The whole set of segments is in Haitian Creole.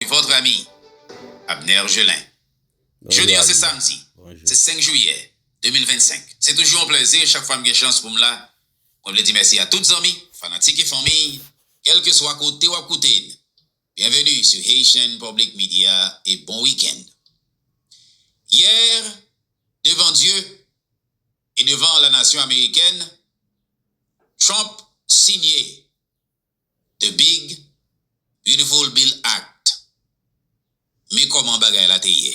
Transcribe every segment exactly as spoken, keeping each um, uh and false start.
Votre ami, Abner Gelin. Jodi a se samdi, se senk jiyè de mil vennsenk. Se toujou yon plezi chak fwa m gen chans pou m la. Mwen vle di mèsi a tout zanmi, fanatik e fanmi, kèlkeswa kote w ap koute n. Bienvenue sur Haitian Public Media e bon wikenn. Yè, devan Dye e devan la nasyon amerikèn, Trump sinye The Big Beautiful Bill Act. Men kòman bagay la te ye.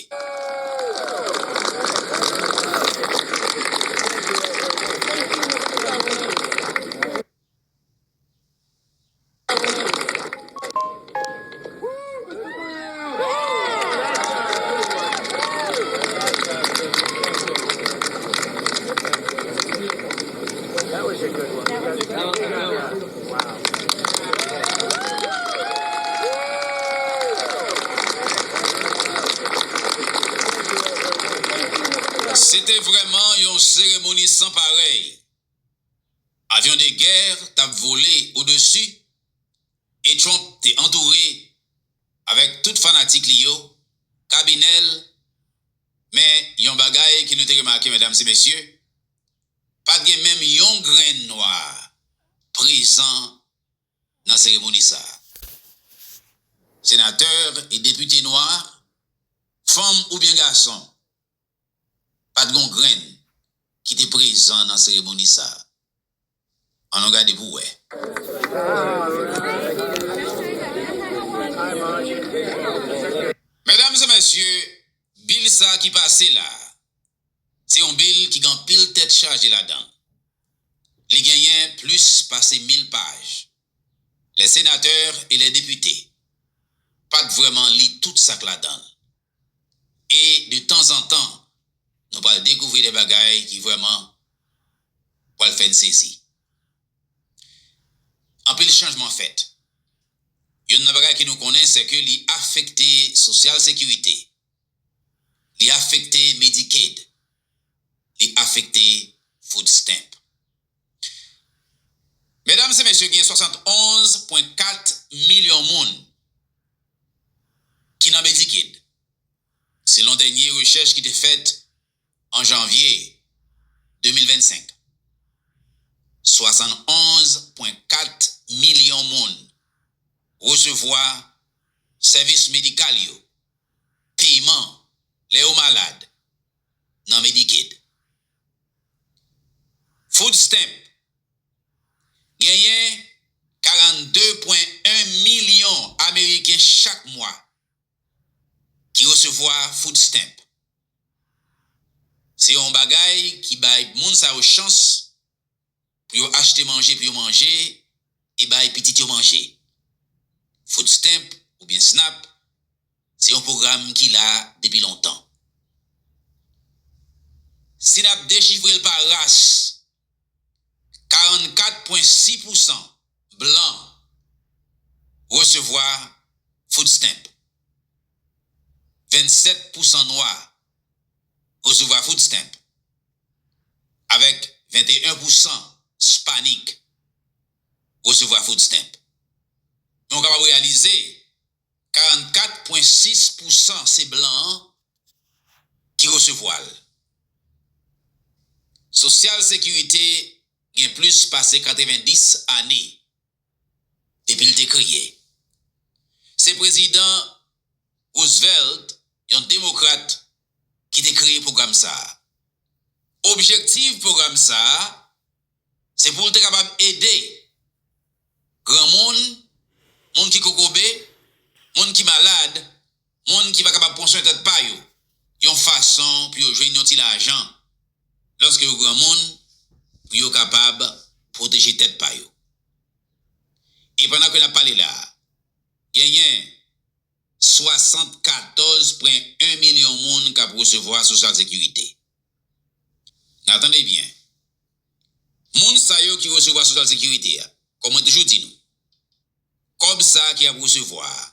Se te vrèman yon seremoni san parèy. Avyon de gè t ap vole odesi e Trump te antoure avèk tout fanatik li yo, kabinè l, men yon bagay ke nou te remake, medam e mesye, pa t gen menm yon grenn nwa prezan nan seremoni sa a. Senatè e depite nwa, fanm oubyen gason, pa t gon grenn ki te prezan nan seremoni sa a. Ann nou gade pou wè. Medam e mesye, bil sa ki pase la, se yon bil ki gen anpil tèt chaje ladan l. Li genyen plis pase mil paj. Les sénateurs et les députés pa t vrèman li tout sa k ladan l. E de tanzantan, nou pral dekouvri de bagay ki vrèman pral fè n sezi. Anpil chanjman fèt. Youn nan bagay ke nou konnen, se ke li afekte Social Security, li afekte Medicaid, li afekte food stamp. Medam e mesye, gen swasannonz pwen kat milyon moun ki nan Medicaid, selon dènye rechèch ki te fèt an janvye de mil vennsenk. Swasannonz pwen kat milyon moun resevwa sèvis medikal yo, peyman lè yo malad, nan Medicaid. Food stamp, genyen karannde pwen en milyon Ameriken chak mwa ki resevwa food stamp. Se yon bagay ki bay moun sa yo chans pou yo achte manje pou yo manje e bay pitit yo manje. Food stamp oubyen snap, se yon pwogram ki la depi lontan. Si n ap dechifre l pa ras, karannkat pwen sis pousan blan resevwa food stamp. Vennsèt pousan nwa resevwa food stamp, avèk venteyen pousan Spanik resevwa food stamp. Men w kapab reyalize, karannkat pwen sis pousan se blan an ki resevwa l. Sosyal Sekirite gen plis pase katrevenndis ane depi l te kreye. Se Prezidan Roosevelt, yon demokrat, ki te kreye pwogram sa a. Objektif pwogram sa a, se pou l te kapab ede granmoun, moun ki kokobe, moun ki malad, moun ki pa kapab pran swen tèt pa yo, yon fason pou yo jwenn yon ti lajan lòske yo granmoun, pou yo kapab pwoteje tèt pa yo. E pandan ke n ap pale la a, genyen swasannkatòz pwen en milyon moun k ap resevwa Sosyal Sekirite. N a tande byen. Moun sa yo ki resevwa Sosyal Sekirite a, kòm mwen toujou di nou, kòb sa a ke y ap resevwa a,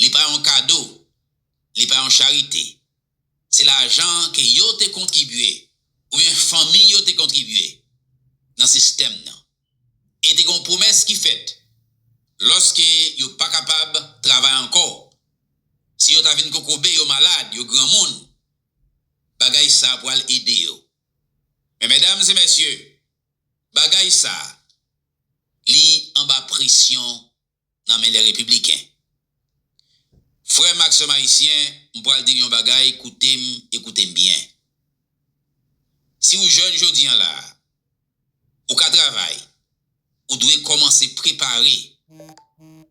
li pa yon kado, li pa yon charite. Se lajan ke yo te kontribye, oubyen fanmi yo te kontribye nan sistèm nan. E te gen yon pwomès ki fèt, lòske yo pa kapab travay ankò, yo ta vin kokobe, yo malad, yo granmoun, bagay sa a pral ede yo. Men medam e mesye, bagay sa a, li anba presyon nan men lè repibliken. Frè m ak sè m ayisyen, m pral di yon bagay, koute m e koute m byen. Si w jèn jodi a la a, ou ka travay, ou dwe kòmanse prepare.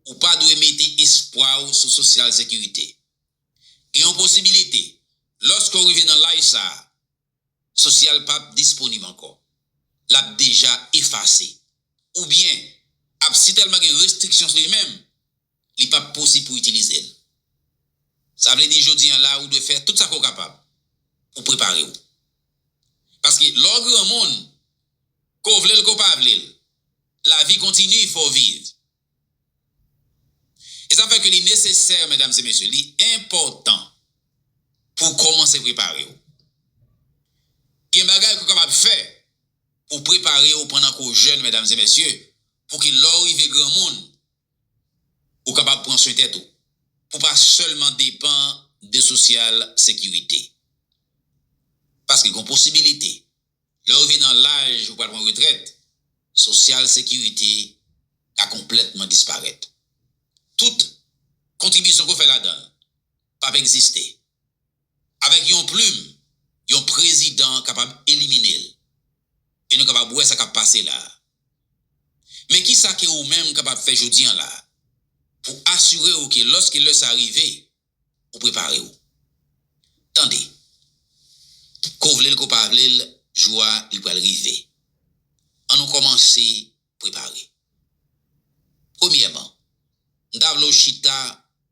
Ou pa dwe mete espwa w sou sosyal sekirite. Gen yon posibilite, lòske w rive nan laj sa a, sosyal p ap disponib ankò. L ap deja efase. Oubyen, ap si tèlman gen restriksyon sou li menm, li p ap posib pou itilize l. Sa vle di jodi a la, ou dwe fè tout sa ke w kapab pou prepare w. Paske lè w granmoun, ke w vle l, ke w pa vle l, lavi kontinye, fò w viv. E sa fè ke li nesesè, medam e mesye, li enpòtan pou w kòmanse prepare w. Gen bagay ke w kapab fè pou w prepare w pandan ke w jèn, medam e mesye, pou ke lè w rive granmoun, ou kapab pran swen tèt ou, pou w pa sèlman depann de sosyal sekirite. Paske gen posibilite, lè w rive nan laj ou pral pran retrèt, sosyal sekirite ka konplètman disparèt. Tout kontribisyon ke w fè ladan l p ap egziste. Avèk yon plim, yon prezidan kapab elimine l. E nou kapab wè sa k ap pase la a. Men kisa ke ou menm kapab fè jodi a la a pou asire w ke lòske lè sa a rive, ou prepare w? Tande, ke w vle l, ke w pa vle l, jou a li pral rive. Ann nou kòmanse prepare. Premyèman, m ta vle w chita,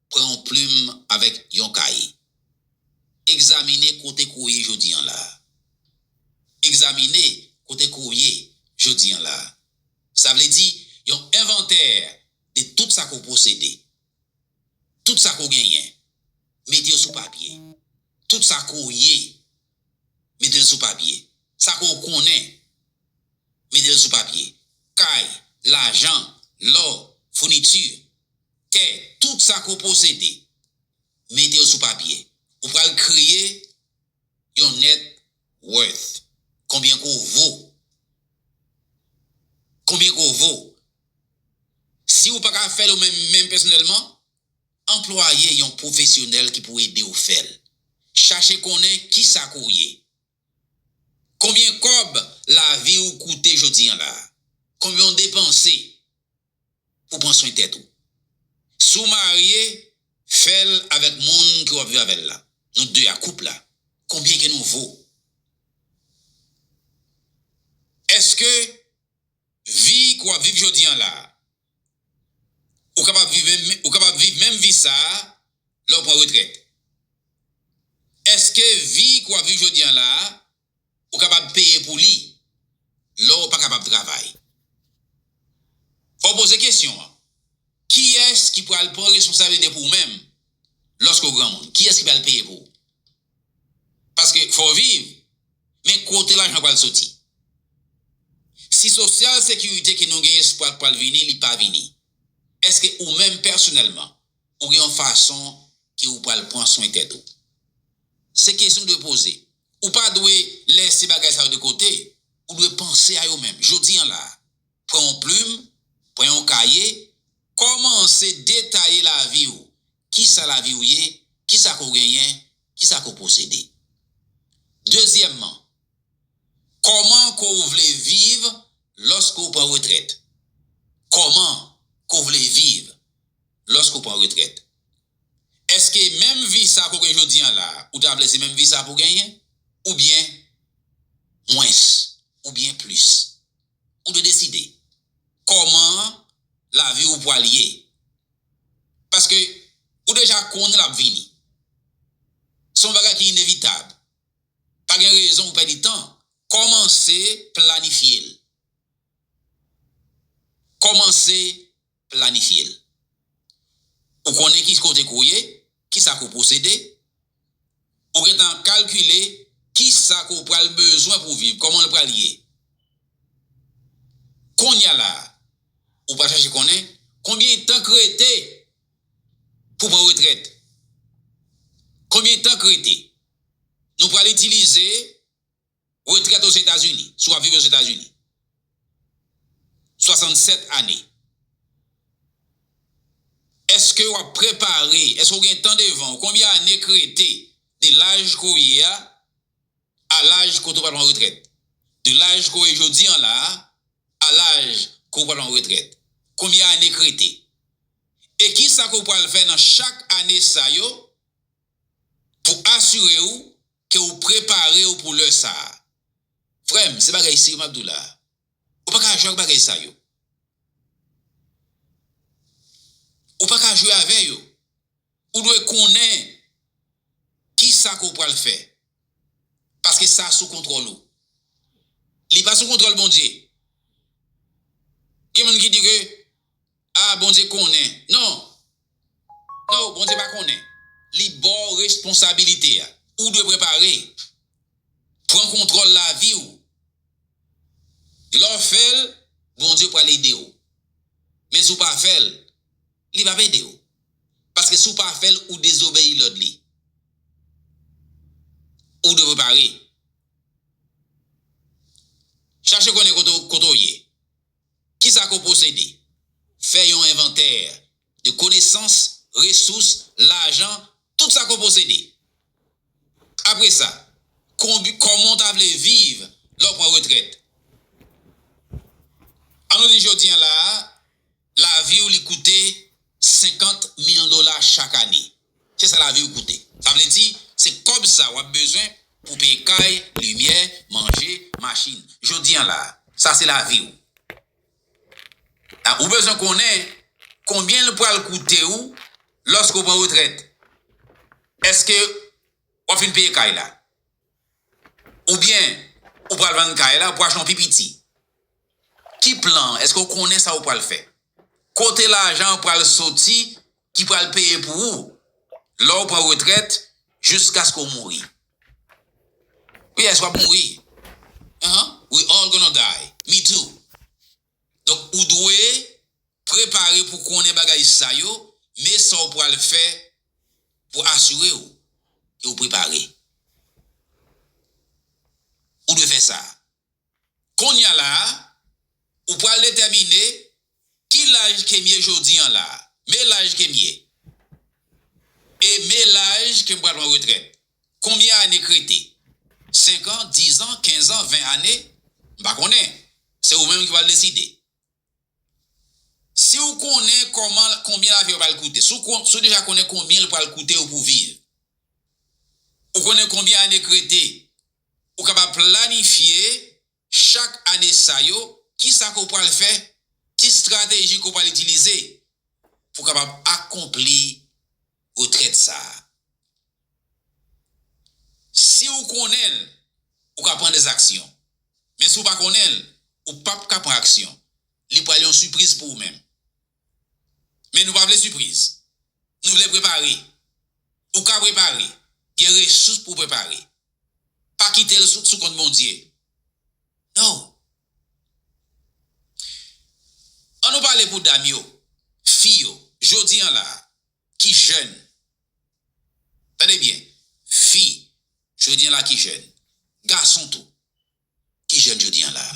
pran yon plim avèk yon kaye. Egzamine kote ke w ye jodi a la a. Egzamine kote ke w ye jodi a la a. Sa vle di yon envantè de tout sa ke w posede. Tout sa ke w genyen, mete yo sou papye. Tout sa ke w ye, mete l sou papye. Sa ke w konnen, mete l sou papye. Kay, lajan, lò, founiti, tè, tout sa ke w posede, mete yo sou papye. Ou pral kreye yon net worth. Konbyen ke w vo? Konbyen ke w vo? Si w pa ka fè l ou menm, menm pèsonèlman, anplwaye yon pwofesyonèl ki pou ede w fè l. Chache konnen kisa ke w ye. Konbyen kòb lavi w koute jodi a la a? Konbyen w depanse pou pran swen tèt ou? Si w marye, fè l avèk moun ke w ap viv avè l la. Nou de a, koup la. Konbyen ke nou vo? Èske vi ke w ap viv jodi a la a, ou kapab viv menm, ou kapab viv menm vi sa a lè w pran retrèt? Èske vi ke w ap viv jodi a la a, ou kapab peye pou li lè w pa kapab travay? Fò w poze kesyon an. Kiyès ki pral pran responsablite pou ou menm lòske w granmoun? Kiyès ki pral peye pou ou? Paske fò w viv, men kote lajan pral soti? Si sosyal sekirite ke nou gen espwa k pral vini, li pa vini, èske ou menm pèsonèlman, ou gen yon fason ke ou pral pran swen tèt ou? Se kesyon w dwe poze. Ou pa dwe lèse bagay sa yo de kote. Ou dwe panse a yo menm. Jodi a la a, pran yon plim, pran yon kaye, kòmanse detaye lavi w. Kisa lavi w ye? Kisa ke w genyen? Kisa ke w posede? Dezyèmman, kòman ke w vle viv lòske w pran retrèt? Kòman ke w vle viv lòske w pran retrèt? Èske menm vi sa ke w gen jodi a la a, ou ta vle se menm vi sa pou w genyen? Oubyen mwens? Oubyen plis? Ou dwe deside kòman lavi w pral ye. Paske ou deja konnen l ap vini. Se yon bagay ki inevitab. Pa gen rezon pou pèdi tan. Kòmanse planifye l. Kòmanse planifye l. Ou konnen ki kote ke w ye, kisa ke w posede, ou gentan kalkile kisa ke w pral bezwen pou w viv, kòman l pral ye. Kounye a la a, ou pral chache konnen konbyen tan k rete pou w pran retrèt. Konbyen tan k rete? Nou pral itilize retrèt Ozetazini, si w ap viv Ozetazini. Swasannsèt ane. Èske w ap prepare? Èske w gen tan devan w? Konbyen ane k rete de laj ke w ye a a laj kote w pral pran retrèt? De laj ke w ye jodi an la a a laj ke w pral pran retrèt? Konbyen ane k rete? E kisa ke w pral fè nan chak ane sa yo pou asire w ke w prepare w pou lè sa a? Frè m, se bagay serye m ap di w la a. Ou pa ka jwe ak bagay sa yo. Ou pa ka jwe avè yo. Ou dwe konnen kisa ke w pral fè. Paske sa sou kontwòl ou. Li pa sou kontwòl Bondye. Gen moun ki di ke, a, Bondye konnen. Non. Non, Bondye pa konnen. Li ba w responsabilite a. Ou dwe prepare. Pran kontwòl lavi w. Lè w fè l, Bondye pral ede w. Men si w pa fè l, li p ap ede w. Paske si w pa fè l, ou dezobeyi lòd li. Ou dwe prepare. Chache konnen kote w, kote w ye. Kisa ke w posede? Fè yon envantè de konesans, resous, lajan, tout sa ke w posede. Apre sa, konbi-, kòman w ta vle viv lè w pran retrèt? An nou di jodi an la a, lavi w li koute senkant mil dola chak ane. Se sa lavi w koute. Sa vle di, se kòb sa w ap bezwen pou peye kay, limyè, manje, machin. Jodi an la a, sa se lavi w. A, ou bezwen konnen konbyen l pral koute w lòske w pran retrèt. Èske w ap fin peye kay la? Oubyen, ou pral vann kay la pou achte yon pi piti? Ki plan? Èske w konnen sa w pral fè? Kote lajan an pral soti ki pral peye pou ou lè w pran retrèt jiskaske w mouri? Wi, èske w ap mouri? Ahan. We all gonna die. Me too. Donk, ou dwe prepare pou konnen bagay sa yo, men sa w pral fè pou asire w ke w prepare. Ou dwe fè sa. Kounye a la a, ou pral detèmine ki laj ke m ye jodi an la a. Men laj ke m ye. E men laj ke m pral pran retrèt. Konbyen ane k rete? Senk an, diz an, kenz an, ven ane? M pa konnen. Se ou menm ki pral deside. Si w konnen kòman, konbyen lavi w pral koute, si w kon-, si w deja konnen konbyen l pral koute w pou viv, ou konnen konbyen ane k rete, ou kapab planifye chak ane sa yo, kisa ke w pral fè, ki estrateji ke w pral itilize pou w kapab akonpli retrèt sa a. Si w konnen l, ou ka pran dèzaksyon. Men si w pa konnen l, ou p ap ka pran aksyon. Li pral yon sipriz pou ou menm. Men nou pa vle sipriz. Nou vle prepare. Ou ka prepare. Gen resous pou w prepare. Pa kite l sou, sou kont Bondye. Non. An nou pale pou dam yo, fi yo, jodi an la, ki jèn. Tande byen, fi, jodi an la ki jèn. Gason tou, ki jèn jodi an la.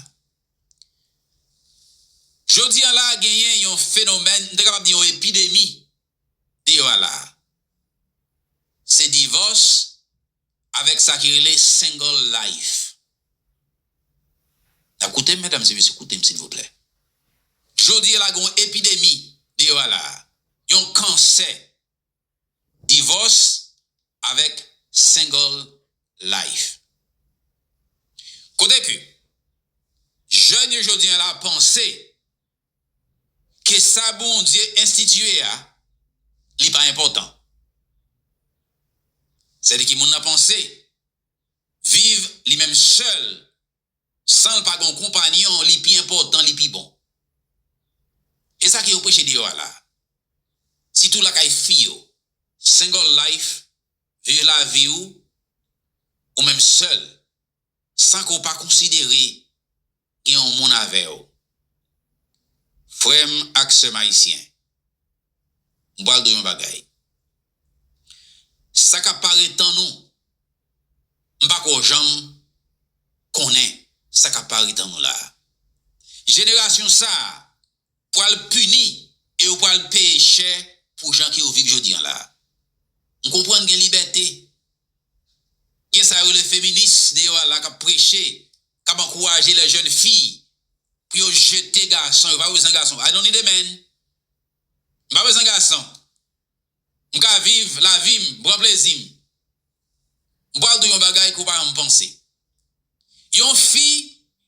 Jodi an la, genyen yon fenomèn, m te kapab di yon epidemi deyò a la. Se divòs avèk sa ki rele single life. N ap koute m, medam e mesye, koute m, silvouplè. Jodi a la, gen yon epidemi deyò a la. Yon kansè. Divòs avèk single life. Kote ke jèn yo jodi a la panse ke sa Bondye enstitiye a, li pa enpòtan. Sètadi ki moun nan panse viv li menm sèl, san l pa gen yon konpanyon, li pi enpòtan, li pi bon. E sa ke yo preche deyò a la. Sitou lakay fi yo. Single life, viv lavi w, ou menm sèl, san ke w pa konsidere gen yon moun avè w. Frè m ak sè m ayisyen, m pral di w yon bagay. Sa k ap parèt an nou, m pa kwè w janm konnen sa k ap parèt an nou la a. Jenerasyon sa a pral pini e yo pral peye chè pou jan ke yo viv jodi a la a. M konprann gen libète. Gen sa yo rele feminis deyò a la k ap preche, k ap ankouraje les jeunes filles pou yo jete gason, yo pa bezwen gason. I don't need a man. M pa bezwen gason. M ka viv lavi m, pran plezi m. M pral di w yon bagay ke w pa janm panse. Yon fi,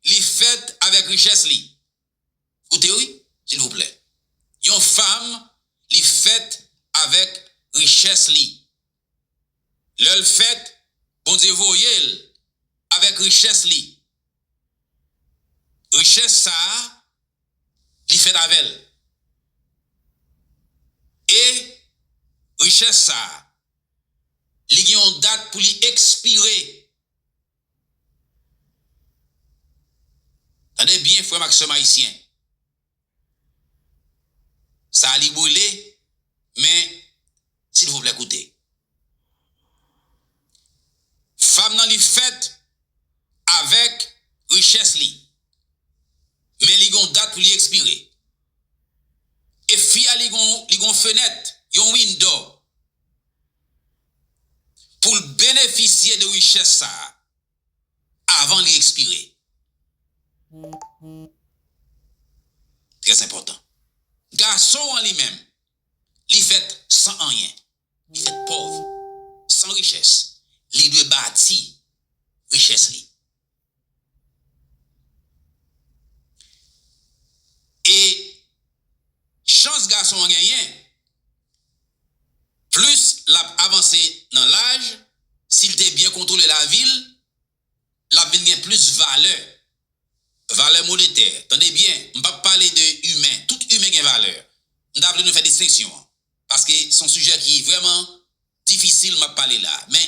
li fèt avèk richès li. Koute wi, silvouplè. Yon fanm, li fèt avèk richès li. Lè l fèt, Bondye voye l avèk richès li. Richès sa a, li fèt avè l. E richès sa a, li gen yon dat pou li ekspire. Tande byen, frè m ak sè m ayisyen. Sa a li brile, men, silvouplè, koute. Fanm nan, li fèt avèk richès li, men li gon dat pou li ekspire. E fi a, li gon, li gon fenèt, yon window, pou l benefisye de richès sa a avan li ekspire. Trè enpòtan. Gason an li menm, li fèt san anyen. Li fèt pòv, san richès. Li dwe bati richès li. E chans gason an genyen, plis l ap avanse nan laj, si l te byen kontwole lavi l, l ap vin gen plis valè. Valè monetè. Tande byen, m p ap pale de imen. Tout imen gen valè. M ta vle nou fè distenksyon an. Paske se yon sijè ki vrèman difisil m ap pale la. Men,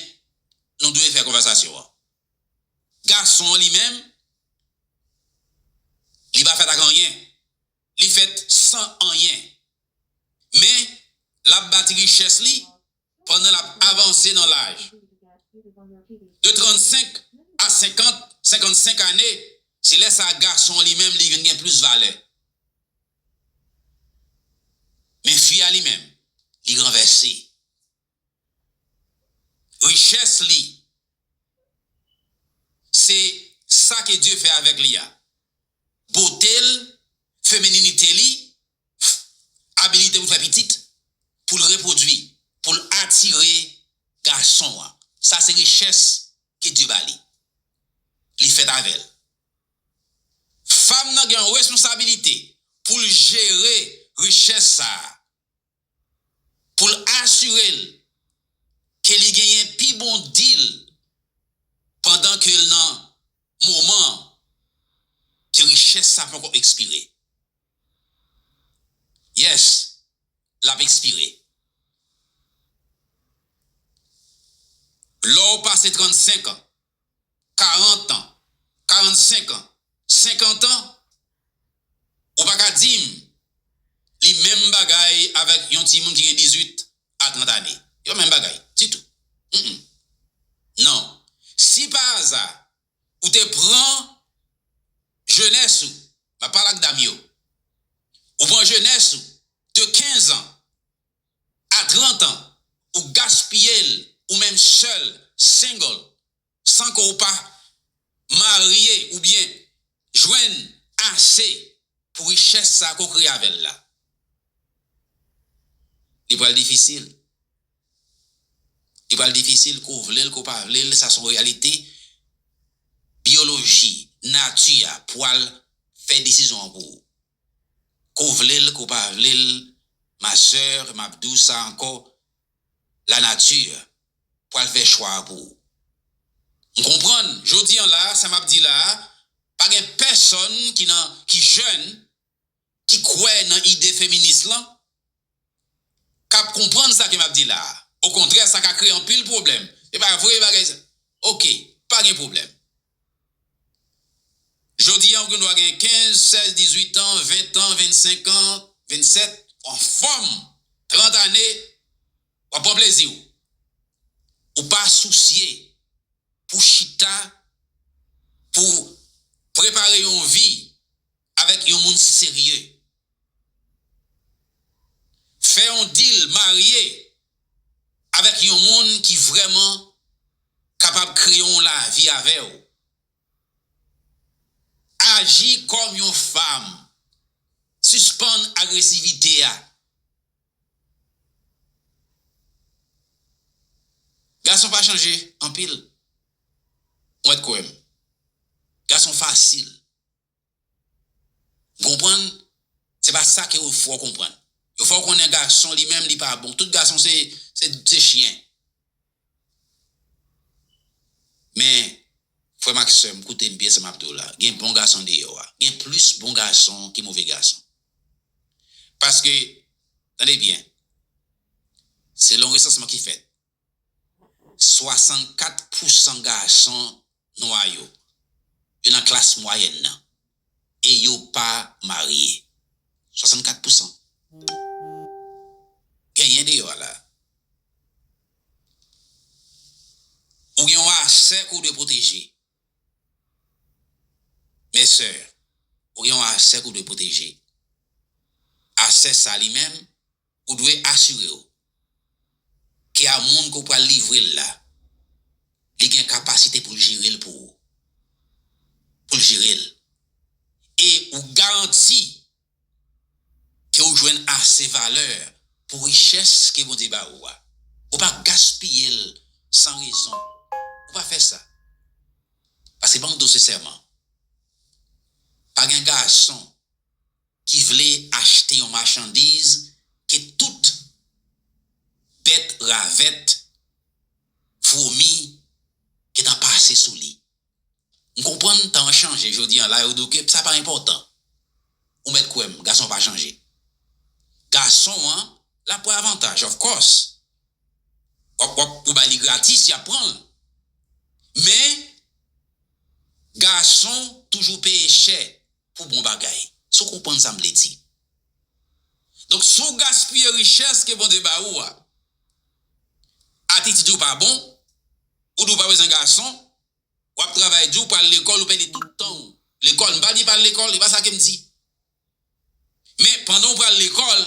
nou dwe fè konvèsasyon an. Gason an li menm, li pa fèt ak anyen. Li fèt san anyen. Men, l ap bati richès li pandan l ap avanse nan laj. De trannsenk a senkant, senkannsenk ane, se lè sa a gason an li menm li vin gen plis valè. Men fi a li menm, li ranvèse. Richès li, se sa ke Dye fè avèk li a. Bote l, femininite li, abilite pou l fè pitit, pou l repwodui, pou l atire gason an. Sa se richès ke Dye ba li. Li fèt avè l. Fanm nan gen yon responsabilite pou l jere richès sa a, pou l asire l ke li genyen pi bon dil pandan ke l nan moman ke richès sa poko ekspire. Yes, l ap ekspire. Lè w pase trannsenk an, karant an, karannsenk an, senkant an, ou pa ka di m li menm bagay avèk yon timoun ki gen dizuit a trant ane. Yo menm bagay, ditou. Mm-mm. Non. Si pa aza, ou te pran jenès ou, m ap pale ak dam yo, ou pran jenès ou de kenz an a trant an, ou gaspiye l, ou menm sèl, single, san ke w pa marye oubyen jwenn ase pou richès sa ke w kreye avè l la. Li pral difisil. Li pral difisil, ke w vle l, ke w pa vle l, sa se yon reyalite. Biyoloji, nati a pral fè desizyon an pou ou. Ke w vle l, ke w pa vle l, ma sè, m ap di w sa ankò, lanati pral fè chwa a pou ou. M konprann, jodi an la, sa m ap di la a, pa gen pèsonn ki nan, ki jèn, ki kwè nan ide feminis lan, k ap konprann sa ke m ap di la a. Okontrè, sa ka kreye anpil pwoblèm. E pa vre bagay sa. Oke, pa gen pwoblèm. Jodi a, ou gen dwa gen kenz, sèz, dizuit an, ven an, vennsenk an, vennsèt, ou anfòm, trant ane, w ap pran plezi w. Ou pa sousye pou chita, pou prepare yon vi avèk yon moun serye. Fè yon dil, marye avèk yon moun ki vrèman kapab kreye yon lavi avè w. Aji kòm yon fanm. Sispann agresivite a. Gason pa chanje anpil. Ou mèt kwè m. Gason fasil. Konprann, se pa sa ke yo fè w konprann. Yo fè w konnen gason li menm li pa bon. Tout gason se, se, se chyen. Men, frè m ak sè m, koute m byen sa m ap di w la. Gen bon gason deyò a. Gen plis bon gason ke move gason. Paske, tande byen, selon resansman ki fèt, swasannkat pousan gason nwa yo, yo nan klas mwayèn nan, e yo pa marye. Swasannkat pousan. Genyen deyò a la. Ou gen yon asè ke w dwe pwoteje. Mes sè, ou gen yon asè ke w dwe pwoteje. Asè sa li menm, ou dwe asire w ke a moun ke w pral livre l la, li gen kapasite pou l jere l pou ou. Pou l jere l. E ou garanti ke w jwenn ase valè pou richès ke Bondye ba ou a. Ou pa gaspiye l san rezon. Ou pa fè sa. Paske ban m di w sensèman, pa gen gason ki vle achte yon machandiz ke tout bèt, ravèt, vomi gentan pase sou li. M konprann tan an chanje jodi an la, yo di w ke sa pa enpòtan. Ou mèt kwè m, gason pa chanje. Gason an, l ap pran avantaj, of course. W ap, w ap, ou bay li gratis, y ap pran l. Men, gason toujou peye chè pou bon bagay. Si w konprann sa m vle di. Donk, si w gaspiye richès ke Bondye ba ou a, atitid ou pa bon, ou di w pa bezwen gason, w ap travay di, w pral lekòl, ou pèdi tout tan w. Lekòl, m pa di pa al lekòl, e pa sa ke m di. Men, pandan w pral lekòl,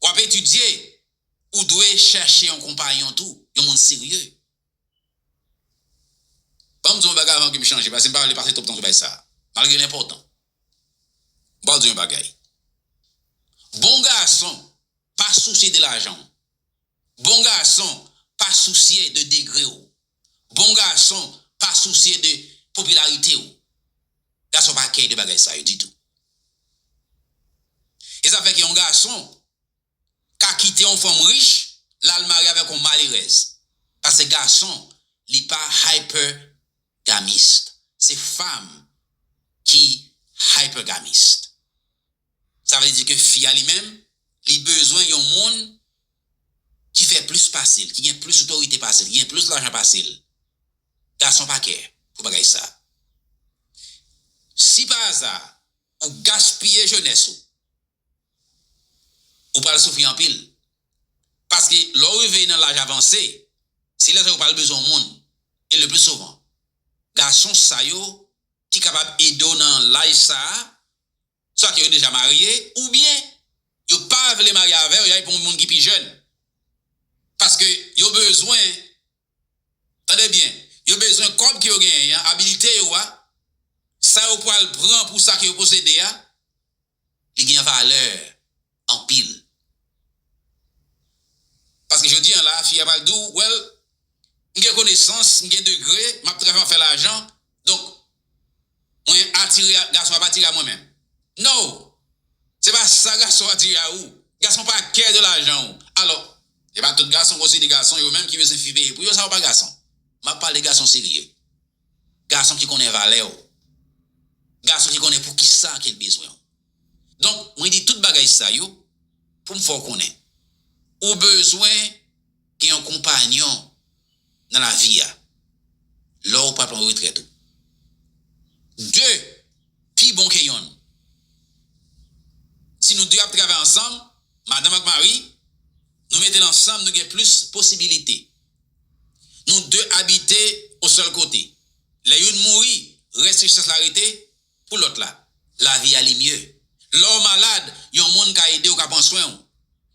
w ap etidye, ou dwe chèche yon konpayon tou, yon moun serye. Ban m di w yon bagay avan ke m chanje, paske m pa vle pase twòp tan sou bagay sa a. Malgre l enpòtan. M pral di w yon bagay. Bon gason pa sousye de lajan w. Bon gason pa sousye de degre w. Bon gason pa sousye de popilarite w. Gason pa kè de bagay sa yo ditou. E sa fè ke yon gason ka kite yon fanm rich, l al marye avèk yon malerèz. Paske gason, li pa hypergamist. Se fanm ki hypergamist. Sa vle di ke fi a li menm, li bezwen yon moun ki fè plis pase l, ki gen plis otorite pase l, ki gen plis lajan pase l. Gason pa kè pou bagay sa. Si pa aza, ou gaspiye jenès ou, ou pral soufri anpil. Paske lè w rive nan laj avanse, se lè sa yo pral bezwen yon moun. E le pli souvan, gason sa yo ki kapab ede w nan laj sa a, swa ke yo deja marye, oubyen yo pa vle marye avè w, y al pran yon moun ki pi jèn. Paske yo bezwen, tande byen, yo bezwen kòb ke yo genyen an, abilite yo a, sa yo pral pran pou sa ke yo posede a, li gen valè anpil. Paske jodi an la, fi a pral di w, well, m gen konesans, m gen degre, m ap travay, m ap fè lajan, donk, mwen atire, gason ap atire a mwen menm. No! Se pa sa gason atire a ou. Gason pa kè de lajan ou. Alò, se pa tout gason konsidere gason yo menm ki bezwen fi peye pou yo, sa yo pa gason. M ap pale gason serye. Gason ki konnen valè w. Gason ki konnen poukisa ke l bezwen w. Donk, mwen di tout bagay sa yo pou m fè w konnen. Ou bezwen gen yon konpanyon nan lavi a lè w pral pran retrèt ou. De pi bon ke yonn. Si nou de ap travay ansanm, madanm ak mari, nou mete l ansanm, nou gen plis posibilite. Nou de abite yon sèl kote. Lè youn mouri, rès richès la rete pou lòt la. Lavi a li mye. Lè w malad, yon moun ka ede w, ka pran swen w.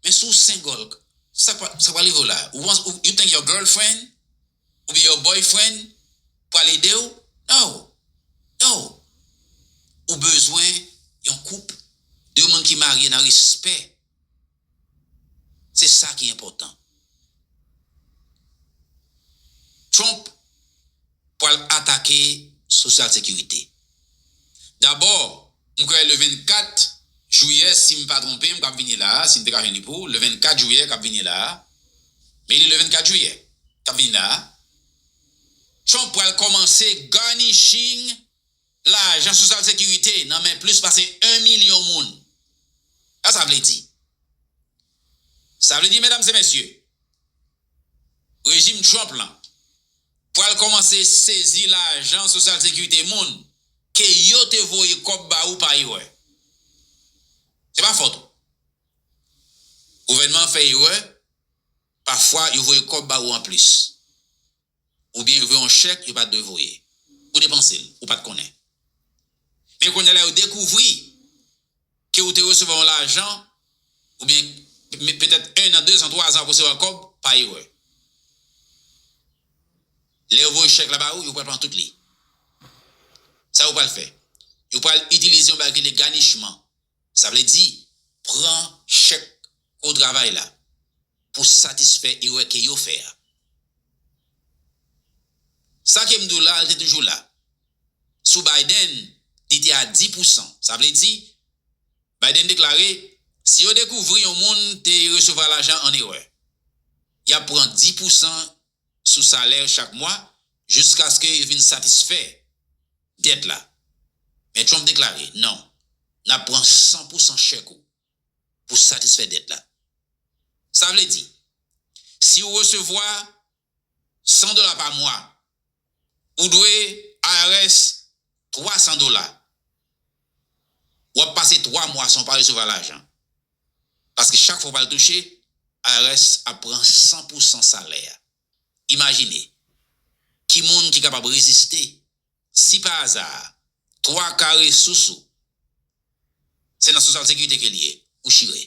Men si w single, sa pa, sa pa rive w la. Ou, ou, you think your girlfriend oubyen your boyfriend pral ede w? No. No. Ou bezwen yon koup. De moun ki marye nan respè. Se sa ki enpòtan. Trump pral atake Social Security. Dabò, m kwè le vennkat jiyè, si m pa twonpe m, k ap vini la a, si m te ka jwenn li pou ou, le vennkat jiyè k ap vini la a, men li le vennkat jiyè k ap vini la a, Trump pral kòmanse garnishing lajan Social Security nan men plis pase yon milyon moun. Sa sa vle di? Sa vle di, medam e mesye, rejim Trump lan pral kòmanse sezi lajan Social Security moun ke yo te voye kòb ba ou pa erè. Se pa fòt ou. Gouvènman an fè erè, pafwa yo voye kòb ba ou anplis. Oubyen yo voye yon chèk yo pa t dwe voye. Ou depanse l, ou pa t konnen. Men kounye a la yo dekouvri ke ou te resevwa yon lajan, oubyen pe-, petèt en an, de zan, twa zan apre w resevwa kòb, pa erè. Lè yo voye chèk la ba ou, yo pral pran tout li. Sa yo pral fè? Yo pral itilize yon bagay ki rele ganichman. Sa vle di, pran chèk ke w travay la pou satisfè erè ke yo fè a. Sa ke m di w la, li te toujou la. Sou Biden, li te a dis pousan. Sa vle di, Biden deklare, si yo dekouvri yon moun te resevwa lajan an erè, y ap pran dis pousan sou salè chak mwa jiskaske yo fin satisfè dèt la. Men Trump deklare, non, n ap pran san pousan chèk ou pou satisfè dèt la. Sa vle di, si w resevwa san dola pa mwa, ou dwe I R S twa san dola. W ap pase twa mwa san w pa resevwa lajan. Paske chak fwa w pral touche, I R S ap pran san pousan salè a. Imajine, ki moun ki kapab reziste si pa aza, twa ka resous ou se nan Social Security ke l ye, ou chire.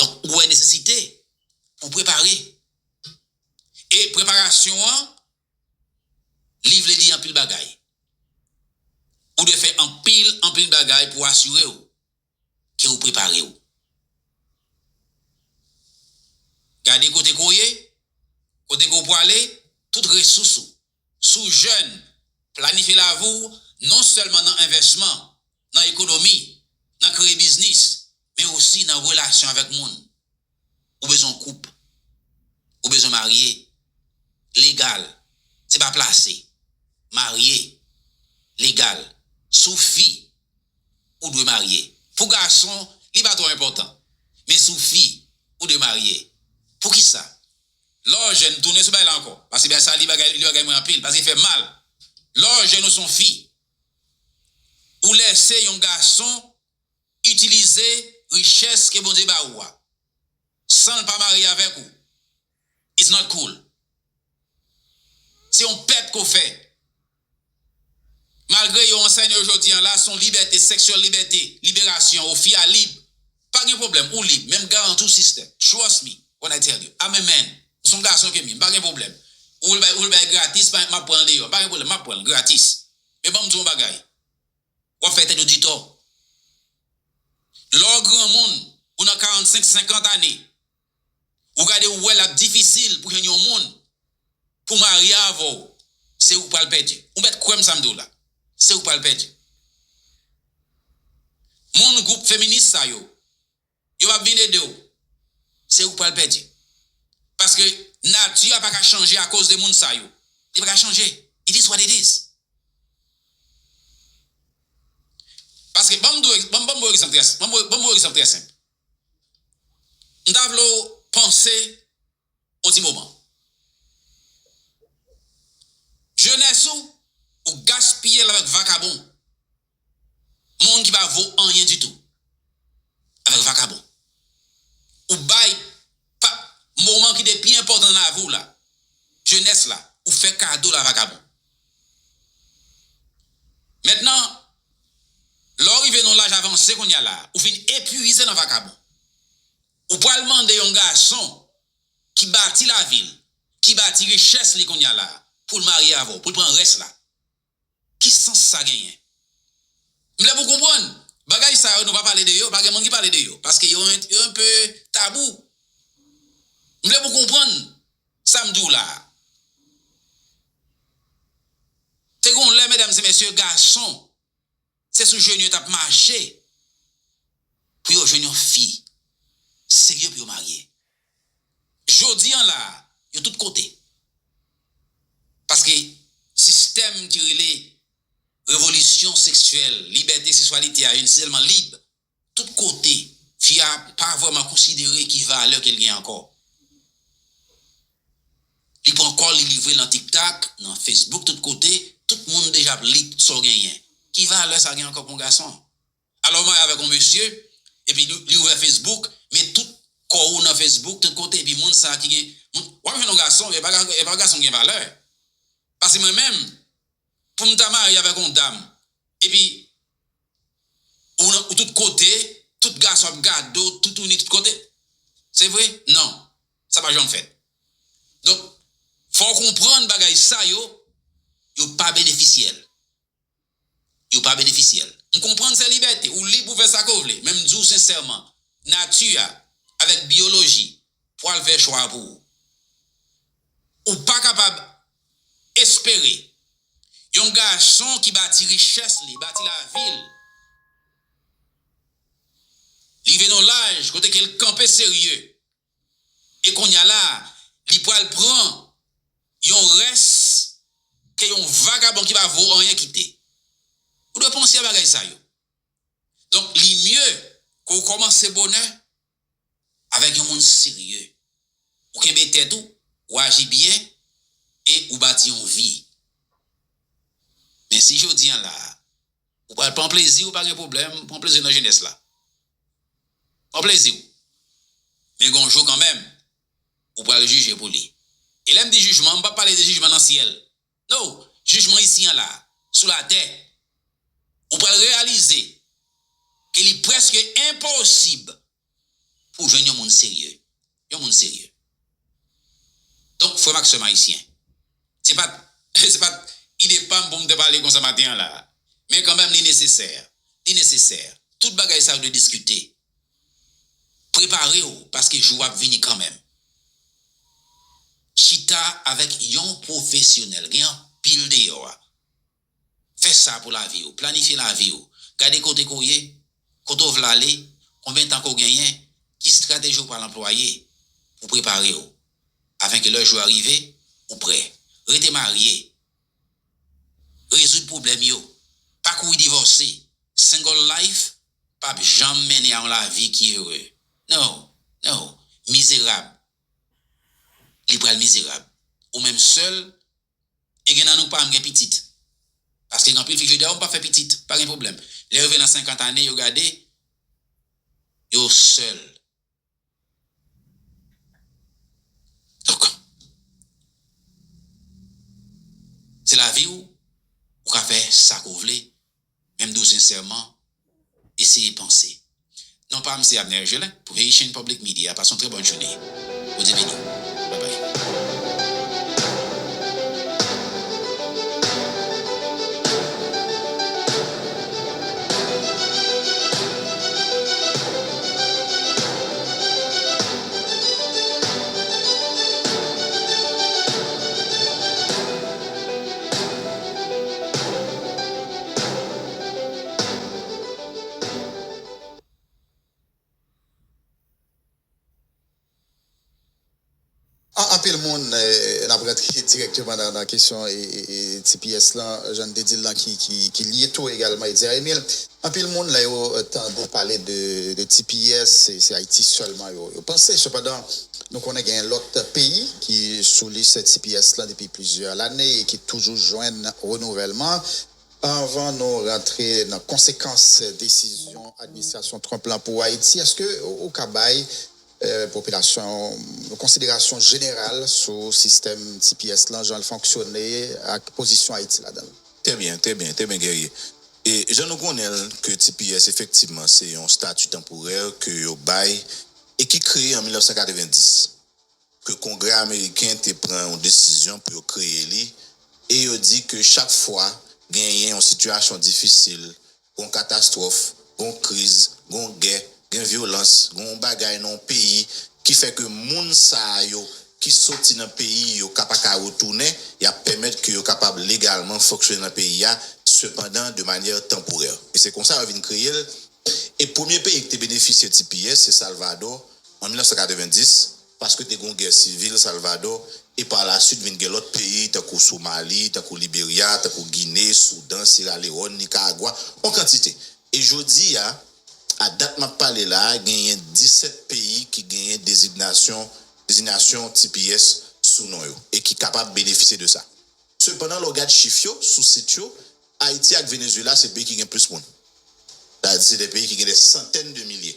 Donk, ou wè nesesite pou prepare. E preparasyon an, li vle di anpil bagay. Ou dwe fè anpil, anpil bagay pou asire w ke ou prepare w. Gade kote ke w ye, kote ke w prale, tout resous ou. Si w jèn, planifye lavi w non sèlman nan envèsman, nan ekonomi, nan kreye biznis, men osi nan relasyon avèk moun. Ou bezwen koup. Ou bezwen marye. Legal. Se pa plase. Marye. Legal. Si w fi, ou dwe marye. Pou gason, li pa twò enpòtan. Men si w fi, ou dwe marye. Poukisa? Lè w jèn, tounen sou bagay la ankò. Paske bagay sa, li bagay, li bagay mwen anpil. Paske li fè m mal. Lè w jèn ou se yon fi, ou lèse yon gason itilize richès ke Bondye ba ou a san l pa marye avèk ou. It's not cool. Se yon pèt ke w fè. Malgre yo ansèye w jodi a la, se yon libète seksyèl, libète, liberasyon, ou fi a lib. Pa gen pwoblèm, ou lib, men m garanti w, sister, trust me when I tell you, I'm a man. M se yon gason ke m ye, m pa gen pwoblèm. Ou vle bay, ou vle bay gratis, pa, m ap pran l deyò, m pa gen pwoblèm, m ap pran l gratis. Men ban m di w yon bagay. W ap fè tèt ou di tò. Lè w granmoun, ou nan karannsenk, senkant ane, ou gade ou wè l ap difisil pou jwenn yon moun pou marye avè w, se ou k pral pèdi. Ou mèt kwè m sa m di w la. Se ou k pral pèdi. Moun gwoup feminis sa yo, yo p ap vin ede w. Se ou k pral pèdi. Paske nati a pa ka chanje akoz de moun sa yo. Li pa ka chanje. It is what it is. Paske, ban m di w, ban m, ban m ba w egzanp trè, ban m, ban m ba w egzanp trè senp. M ta vle w panse yon ti moman. Jenès ou, ou gaspiye l avèk vakabon. Moun ki pa vo anyen ditou. Avèk vakabon. Ou bay pa, moman ki te pi enpòtan nan lavi w la, jenès la, ou fè kado la vakabon. Mentnan, lè w rive nan yon laj avanse kounye a la, ou fin epuize nan vakabon. Ou pral mande yon gason ki bati lavi l, ki bati richès li kounye a la, pou l marye avè w, pou l pran rès la. Ki sans sa genyen? M vle pou w konprann, bagay sa yo, nou pa pale de yo, pa gen moun ki pale de yo, paske yo, yo enpe tabou. M vle pou w konprann sa m di w la a. Te gen yon lè, medam e mesye, gason, se sou jenou yo t ap mache pou yo jwenn yon fi serye pou yo marye. Jodi an la a, yo tout kote. Paske sistèm ki rele revolisyon seksyèl, libète seksyalite a, yo sèlman lib, tout kote, fi a pa vrèman konsidere ki valè ke l gen ankò. Li pran kò l, li livre l nan TikTok, nan Facebook, tout kote, tout moun deja ap li sa w genyen. Ki valè sa gen ankò pou yon gason? Alò, w marye avèk yon mesye, epi li, li ouvè Facebook, met tout kò w nan Facebook, tout kote, epi moun sa ki gen, moun, w ap jwenn yon gason, e pa, e pa gason ki gen valè. Paske mwen menm, pou m ta marye avèk yon dam, epi ou, nan, ou tout kote, tout gason ap gade w, toutouni tout kote. Se vre? Non. Sa pa janm fèt. Donk, fò w konprann bagay sa yo, yo pa benefisye l. Yo pa benefisye l. M konprann se libète, ou lib pou fè sa ke w vle, men m di w sensèman, nati a, avèk biyoloji, pral fè chwa pou ou. Ou pa kapab espere yon gason ki bati richès li, bati lavi l, rive nan laj kote ke l kanpe serye, e kounye a la, li pral pran yon rès ke yon vagabon ki pa vo anyen kite. Ou dwe panse a bagay sa yo. Donk, li mye ke w kòmanse bonè avèk yon moun serye. Ou kenbe tèt ou, ou aji byen, e ou bati yon vi. Men si jodi an la a, ou pral pran plezi w, pa gen pwoblèm, pran plezi w nan jenès la. Pran plezi w. Men gon jou kanmenm, ou pral jije pou li. E lè m di jijman, m p ap pale de jijman nan syèl. No, jijman isi an la, sou latè. Ou pral reyalize ke li prèske enposib pou w jwenn yon moun serye. Yon moun serye. Donk, frè m ak sè m ayisyen, se pa t, se pa t ide pa m pou m te pale konsa maten an la a. Men kanmenm, li nesesè. Li nesesè. Tout bagay sa yo dwe diskite. Prepare w, paske jou w ap vini kanmenm. Chita avèk yon pwofesyonèl. Gen anpil deyò a. Fè sa pou lavi w. Planifye lavi w. Gade kote ke w ye, kote w vle ale, konbyen tan ke w genyen, ki estrateji w pral anplwaye pou prepare w, afenke lè jou a rive, ou prè. Rete marye. Rezoud pwoblèm yo. Pa kouri divòse. Single life p ap janm mennen a yon lavi ki ere. No, no. Mizerab. Li pral mizerab. Ou menm sèl, e gen nan nou k pa janm gen pitit. Paske gen anpil fi k di, "A, m p ap fè pitit, pa gen pwoblèm." Lè yo rive nan senkant ane, yo gade, yo sèl. Donk, se lavi w, ou ka fè sa ke w vle, men m di w sensèman, eseye panse. Non pa m se Abner Gelin pou Haitian Public Media. Pase yon trè bòn jounen. Bondye beni w. Bye bye. An, anpil moun, eh, n ap rantre dirèkteman nan, nan kesyon e, e, e T P S lan, jan n te di l lan, ki, ki, ki lye tou egalman, Eddy Emile. Anpil moun, lè yo, eh, tande pale de, de T P S, se, se Ayiti sèlman yo, yo panse. Sepandan, nou konnen gen lòt peyi ki sou lis T P S lan depi plizyè lane e ki toujou jwenn renouvèlman. Anvan nou rantre nan konsekans desizyon administrasyon Trump lan pou Ayiti, èske ou, ou ka bay eh, popilasyon, yon konsiderasyon jeneral sou sistèm T P S lan, jan l fonksyone ak pozisyon Ayiti ladan l. Trè byen, trè byen, trè byen, Guerrier. E jan nou konnen l ke T P S efektivman se yon stati tanporè ke yo bay e ki kreye an mil nèf san katrevenndis, ke Kongrè ameriken te pran yon desizyon pou yo kreye li, e yo di ke chak fwa genyen yon sitiyasyon difisil, gon katastwòf, gon kriz, gon gè, gen vyolans, gon bagay nan yon peyi ki fè ke moun sa yo ki soti nan peyi yo ka pa ka retounen, y ap pèmèt ke yo kapab legalman fonksyone nan peyi a, sepandan de manyè tanporè. E se konsa yo vin kreye l. E premye peyi ki te benefisye T P S se Salvadò an mil nèf san katrevenndis, paske te gon gè sivil Salvadò, e pa la swit vin gen lòt peyi tankou Somali, tankou Liberya, tankou Gine, Soudan, Sierra Leone, Nicaragua, yon kantite. E jodi a, a dat m ap pale la a, genyen disèt peyi ki genyen dezignasyon, dezignasyon T P S sou non yo e ki kapab benefisye de sa. Sepandan, lè w gad chif yo sou sit yo, Ayiti ak Venezuela se peyi ki gen plis moun. Sa vle di se de peyi ki gen de santèn de milye.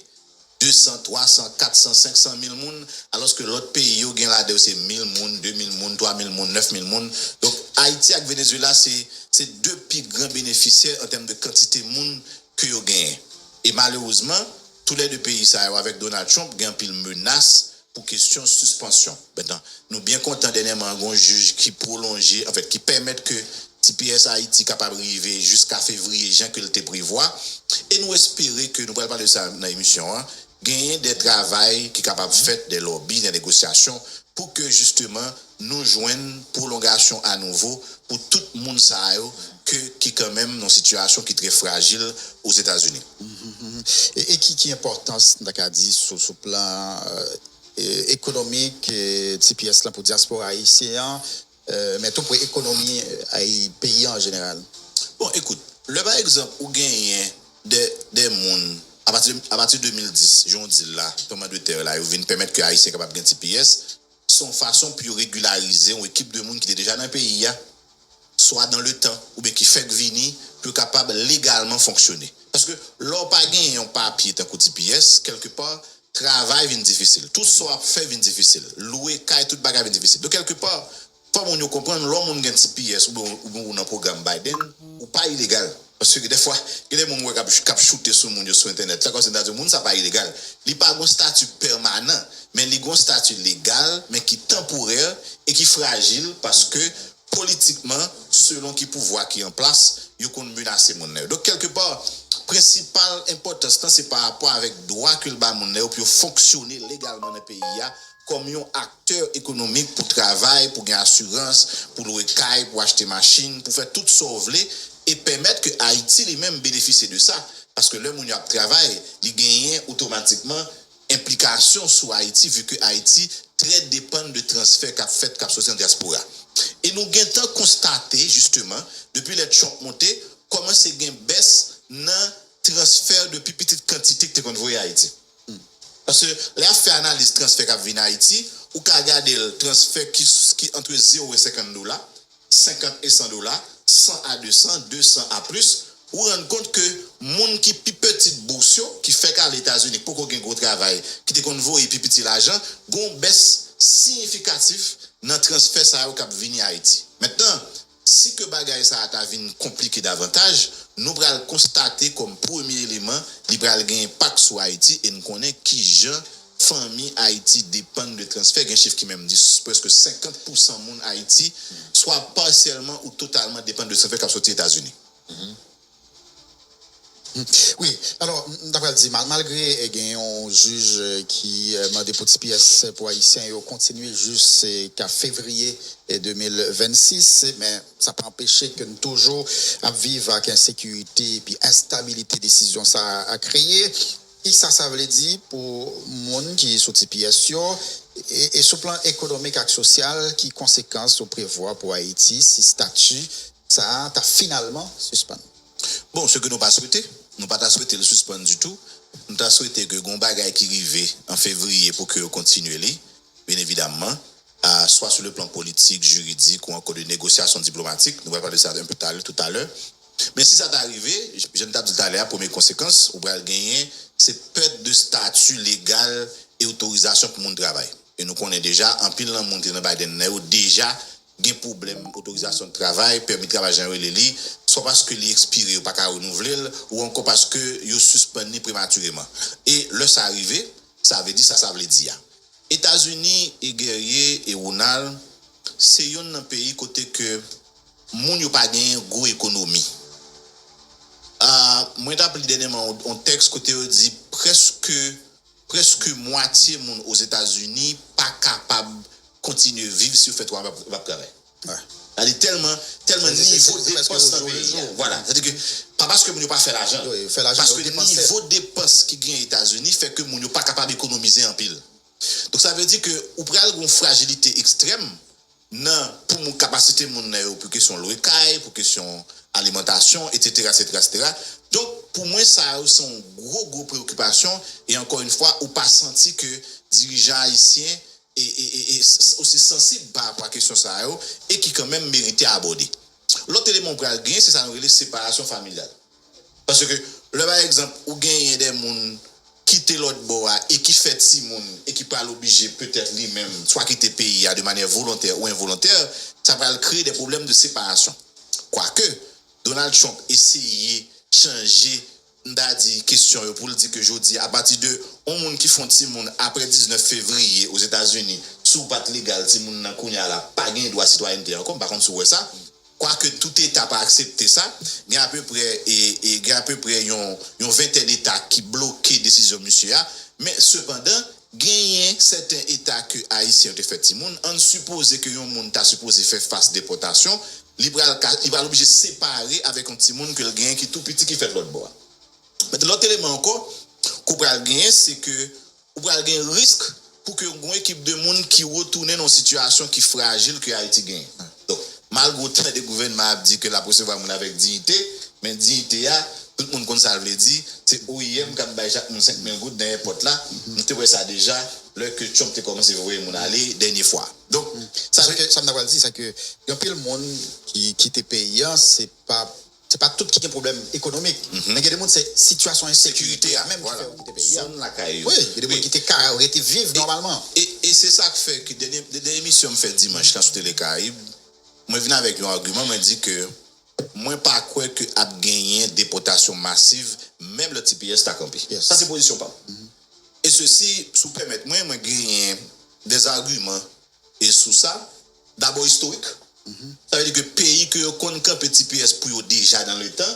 De san, twa san, kat san, senk san mil moun, alòske lòt peyi yo gen ladan yo se mil moun, de mil moun, twa mil moun, nèf mil moun. Donk, Ayiti ak Venezuela se, se de pi gran benefisyè an tèm de kantite moun ke yo genyen. E malerezman, toulède peyi sa yo avèk Donald Trump gen anpil menas pou kesyon sispansyon. Mentnan, nou byen kontan dènyèman gen yon jij ki pwolonje, anfèt, ki pèmèt ke T P S Ayiti kapab rive jiska fevriye, jan ke l te prevwa. E nou espere ke, nou pral pale de sa nan emisyon an, genyen de travay ki kapab fèt, de lòbi, de negosyasyon, pou ke jisteman nou jwenn pwolongasyon anouvo pou tout moun sa yo ke, ki kanmenm nan sitiyasyon ki trè frajil Ozetazini. E, e ki, ki enpòtans, n ta ka di, sou, sou plan, eh, eh, ekonomik, eh, T P S lan pou dyaspora ayisyen an, eh, men tou pou ekonomi, eh, peyi an an jeneral? Bon, ekout, lè pa egzanp ou genyen de, de moun, apati de, apati de de mil dis, jan w di l la, jan w di l la, tonman de tè la, yo vin pèmèt ke Ayisyen kapab gen T P S, se yon fason pou yo regilarize yon ekip de moun ki te deja nan peyi a, swa dan le tan, oubyen ki fèk vini, pou yo kapab legalman fonksyone. Paske lè w pa genyen yon papye tankou T P S, kèlkepa, travay vin difisil. Tout sa w ap fè vin difisil. Lwe kay, tout bagay vin difisil. Donk, kèlkepa, fò moun yo konprann, lè yon moun gen T P S oubyen, oubyen ou nan pwogram Biden, ou pa ilegal. Paske dèfwa, gen de moun ou wè k ap, k ap choute sou moun yo sou entènèt la, kòmsi n ta di moun sa pa ilegal. Li pa gen yon stati pèmanan, men li gen yon stati legal, men ki tanporè e ki frajil paske politikman, selon ki pouvwa ki an plas, yo konn menase moun nan yo. Donk, kèlkepa, prensipal enpòtans lan, se pa rapò avèk dwa ke l ba moun nan yo pou yo fonksyone legalman nan peyi a, kòm yon aktè ekonomik pou travay, pou gen asirans, pou lwe kay, pou achte machin, pou fè tout sa w vle, e pèmèt ke Ayiti li menm benefisye de sa. Paske lè moun yo ap travay, li genyen otomatikman enplikasyon sou Ayiti, vi ke Ayiti trè depann de transfè k ap fèt, k ap soti nan dyaspora. E nou gentan konstate, jisteman, depi lè Trump monte, kòmanse gen bès nan transfè de pi pitit kantite ki te konn voye Ayiti. Paske lè y ap fè analiz transfè k ap vin Ayiti, ou ka gade l, transfè ki, ki antre zewo e senkant dola, senkant e san dola, san a de san, de san a plis, ou rann kont ke moun ki pi pitit bous yo, ki fèk ale Etazini, ki poko gen gwo travay, ki te konn voye pi piti lajan, gen yon bès siyifikatif nan transfè sa yo k ap vini Ayiti. Mentnan, si ke bagay sa a ta vin konplike davantaj, nou pral konstate kòm premye eleman, li pral gen enpak sou Ayiti e n konnen kijan fanmi Ayiti depann de transfè. Gen chif ki menm di s-, prèske senkant pousan moun Ayiti, swa pasyèlman ou totalman depann de transfè k ap soti Etazini. Wi, alò, m ta pral di, mal-, malgre, eh, gen yon jij, eh, ki, eh, mande pou T P S pou Ayisyen yo kontinye jis, eh, ka fevriye, eh, de mil vennsis, men sa pa anpeche ke n toujou ap viv ak ensekirite epi enstabilite desizyon sa a kreye. Kisa sa vle di pou moun ki sou T P S yo, e, e sou plan ekonomik ak sosyal, ki konsekans ou prevwa pou Ayiti si stati sa a ta finalman sispann? Bon, se ke nou pa swete, nou pa ta swete l sispann ditou. Nou ta swete ke gen yon bagay ki rive an fevriye pou ke yo kontinye li, byen evidamman, a, swa sou le plan politik, jiridik ou ankò de negosyasyon diplomatik. Nou pral pale de sa un peu talè, toutalè. Men si sa ta rive, j-, jan n t ap di l talè a, premye konsekans ou pral genyen, se pèt de stati legal e otorizasyon pou moun travay. E nou konnen deja, anpil nan moun ki te nan Biden nan yo deja gen pwoblèm otorizasyon de travay, pèmi travay jan yo rele li, swa paske li ekspire, yo pa ka renouvle l, ou ankò paske yo sispann li prematireman. E lè sa rive, sa vle di sa sa vle di a. Etazini, e Guerrier e Ronald, se youn nan peyi kote ke moun yo pa genyen gwo ekonomi. Ah, mwen t ap li dènyèman yon, yon tèks kote yo di prèske, prèske mwatye moun Ozetazini pa kapab kontinye viv si yo fè twa mwa p ap travay. Sa di tèlman, tèlman nivo depans nan peyi a. Vwala. Sa di ke, pa paske moun yo pa fè lajan. Paske nivo depans ki genyen Etazini fè ke moun yo pa kapab ekonomize anpil. Donk, sa vle di ke ou pral gen yon frajilite ekstrèm nan pou moun, kapasite moun nan yo pou kesyon lwe kay, pou kesyon alimantasyon, etsetera, etsetera, etsetera. Donk, pou mwen, sa yo se yon gwo, gwo preyokipasyon. E ankò yon fwa, ou pa santi ke dirijan ayisyen e, e, e, e s- osi sansib pa rapò a kesyon sa yo e ki kanmenm merite abòde. Lòt eleman ou pral gen, se sa nou rele separasyon familyal. Paske lè pa egzanp ou genyen de moun kite lòt bò a e ki fè timoun e ki pral oblije petèt li menm swa kite peyi a de manyè volontè ou envolontè, sa pral kreye de pwoblèm de separasyon. Kwake, Donald Trump eseye chanje, m ta di, kesyon yo pou l di ke jodi a, apati de yon moun ki fè yon timoun apre diznèf fevriye Ozetazini, si w pa t legal, timoun nan kounye a la pa gen dwa sitwayènte ankò, m pa konn si w wè sa. Kwake tout eta pa aksepte sa, gen apeprè e, e gen apeprè yon, yon ventèn eta ki bloke desizyon misye a, men sepandan, genyen sèten eta ke ayisyen yo te fè timoun, ann sipoze ke yon moun ta sipoze fè fas depòtasyon, li pral ka, li pral oblije separe avèk yon timoun ke l genyen ki tou piti ki fèt lòt bò a. Mèt lòt eleman ankò ke w pral genyen, se ke ou pral gen risk pou ke yon ekip de moun ki retounen nan yon sitiyasyon ki frajil ke Ayiti genyen. Donk, malgre w tande gouvènman ap di ke l ap resevwa moun avèk diyite, men diyite a, tout moun konn sa l vle di, se O I M k ap bay chak moun senk mil goud nan èpòt la. Nou te wè sa deja, lè ke Trump te kòmanse voye moun ale dènye fwa. Donk, sa vle ke, sa m ta pral di, se ke gen anpil moun ki kite peyi a, se pa se pa tout ki gen pwoblèm ekonomik. Men gen de moun, se sitiyasyon ensekirite a menm ki fè yo kite peyi a. Zòn lakay yo. Wi, gen de moun ki te ka rete viv nòmalman. E, e se sa k fè ke dènye, dènye emisyon m fè dimanch lan sou Tele Karayib, mwen vin avèk yon agiman, mwen di ke mwen pa kwè ke ap genyen depòtasyon masiv, menm lè T P S ta kanpe. Sa se pozisyon pa m. E sesi, si w pèmèt mwen, mwen genyen dèzagiman e sou sa, dabò istorik. Sa vle di ke peyi ke yo konn kanpe T P S pou yo deja nan letan,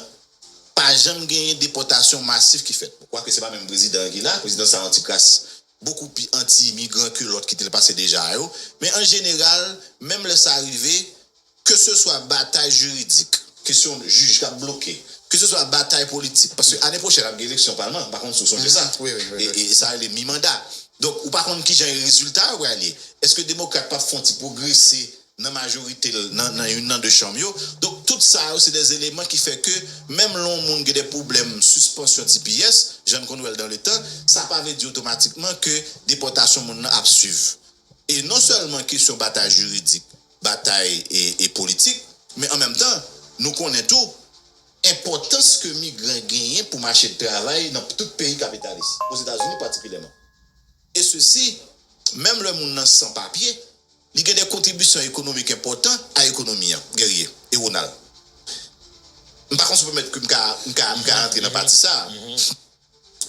pa janm genyen depòtasyon masif ki fèt. Kwake se pa menm prezidan an ki la, prezidan sa yon ti kras bokou pi anti-imigran ke lòt ki te pase deja yo. Men an jeneral, menm lè sa rive, keseswa batay jiridik, kesyon jij k ap bloke, keseswa batay politik, paske ane pwochèn ap gen eleksyon palman, m pa konn si w sonje sa. E, e sa rele mi manda. Donk, ou pa konn kijan rezilta yo pral ye. Èske demokrat p ap fè yon ti pwogrese nan majorite l, nan, nan youn nan de chanm yo? Donk, tout sa yo, se de eleman ki fè ke, menm lè yon moun gen de pwoblèm sispansyon T P S, jan n konn wè l dan le tan, sa pa vle di otomatikman ke depòtasyon moun nan ap swiv. E non sèlman kesyon batay jiridik, batay e, e politik, men an menm tan, nou konnen tou enpòtans ke migran genyen pou mache travay nan tout peyi kapitalis, Ozetazini patikilyèman. E sesi, menm lè moun nan san papye, li gen de kontribisyon ekonomik enpòtan a ekonomi an, Guerrier e Ronald. M pa konn si w pèmèt ke m ka, m ka, m ka rantre nan pati sa a.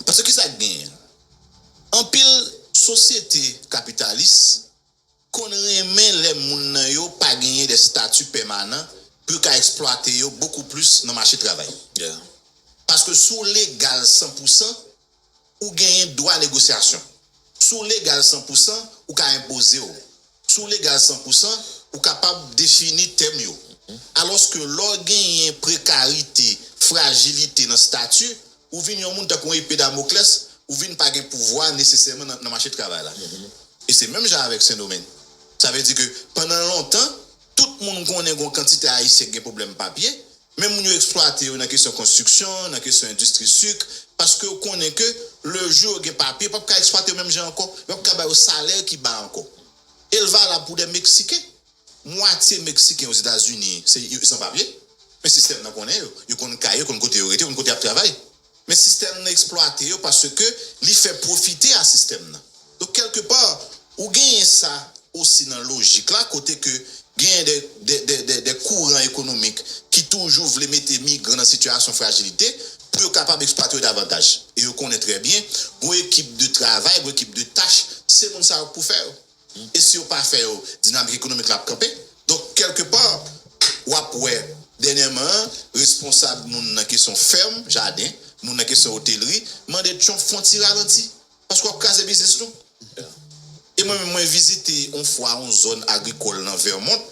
Paske kisa k genyen? Anpil sosyete kapitalis konn renmen lè moun nan yo pa genyen de stati pèmanan pou yo ka eksplwate yo bokou plis nan mache travay. Paske si w legal san pou san, ou genyen dwa negosyasyon. Si w legal san pou san, ou ka enpoze w. Si w legal san pou san, ou kapab defini tèm yo. Alòske lè w genyen prekarite, frajilite nan stati, ou vin yon moun tankou yon epe Damoklès, ou vin pa gen pouvwa nesesèman nan, nan mache travay la. E se menm jan avèk Sendomeng. Sa vle di ke pandan lontan, tout moun konnen gen yon kantite Ayisyen ki gen pwoblèm papye, men moun yo eksplwate yo nan kesyon konstriksyon, nan kesyon endistri sik, paske yo konnen ke lejou yo gen papye, yo p ap ka eksplwate yo menm jan ankò, yo p ap ka ba yo salè ki ba ankò. E l valab pou de Meksiken. Mwatye Meksiken Ozetazini, se yo san papye. Men sistèm nan konnen yo. Yo konn kay yo, konn kote yo rete, konn kote y ap travay. Men sistèm nan eksplwate yo paske li fè pwofite a sistèm nan. Donk, kèlkepa, ou genyen sa osi nan lojik la, kote ke genyen de, de, de, de, de kouran ekonomik ki toujou vle mete migran nan sitiyasyon frajilite pou yo kapab eksplwate yo davantaj. E yo konnen trè byen, gon ekip de travay, gon ekip de tach, se moun sa yo k pou fè yo. E si yo pa fè yo, dinamik ekonomik la ap kanpe. Donk, kèlkepa, w ap wè, dènyèman an, responsab moun nan kesyon fèm, jaden, moun nan kesyon otelri, mande Trump fè yon ti ralanti. Paske w ap kraze biznis nou. E mwen menm, mwen vizite yon fwa yon zòn agrikòl nan Vermont.